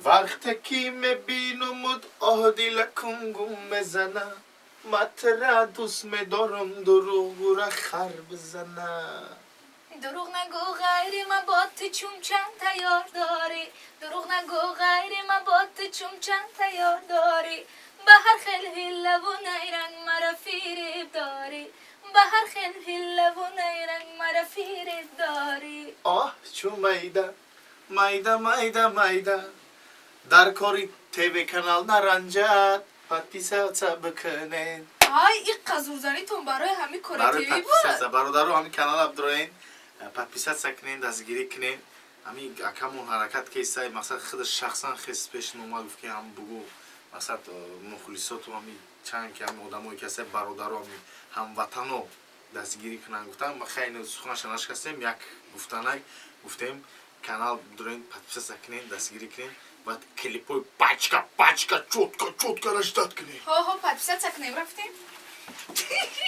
Вақте ки мебинумуд, оҳ, дилакум гум мезана. Матра дӯст медорам, дурӯғгура хар бизана. Дурӯғ нагӯ, ғайри ман бо ту чун чанд тайёр дорӣ. Дурӯғ нагӯ, ғайри ман бо ту чун чанд тайёр дорӣ. Ба ҳар хел ҳиллаву найранг мара фиреб дорӣ. Ба ҳар хел ҳиллаву найранг мара фиреб дорӣ. Оҳ, чу майда майда майда майда, дар кори ТВ канал наранҷад, подписаться бикунед. Ай, и қазурзанитон барои ҳамин кори Барои ТВ буд. Подписаться, бародаро, ҳамин канал абдуроен, подписаться кунен, дастгирӣ кунен. Ҳамин акамон ҳаракат кесай, мақсад, худаш шахсан хес пеш номад, гуфт, ки ҳам бугу, мақсад, мухлисоту ҳами чанд ки ҳами одамое ки ҳастанд, бародаро, ҳами ҳамватано дастгирӣ кунанд, гуфтам. Хайни суханаша нашикастем, як гуфтанай гуфтем. Канал дуроен, подписаться кунен, дастгирӣ кунен, баъд клипои пачка пачка, чётко чётко ждать кунен. Ҳо, ҳо, подписаться кунем, рафтем.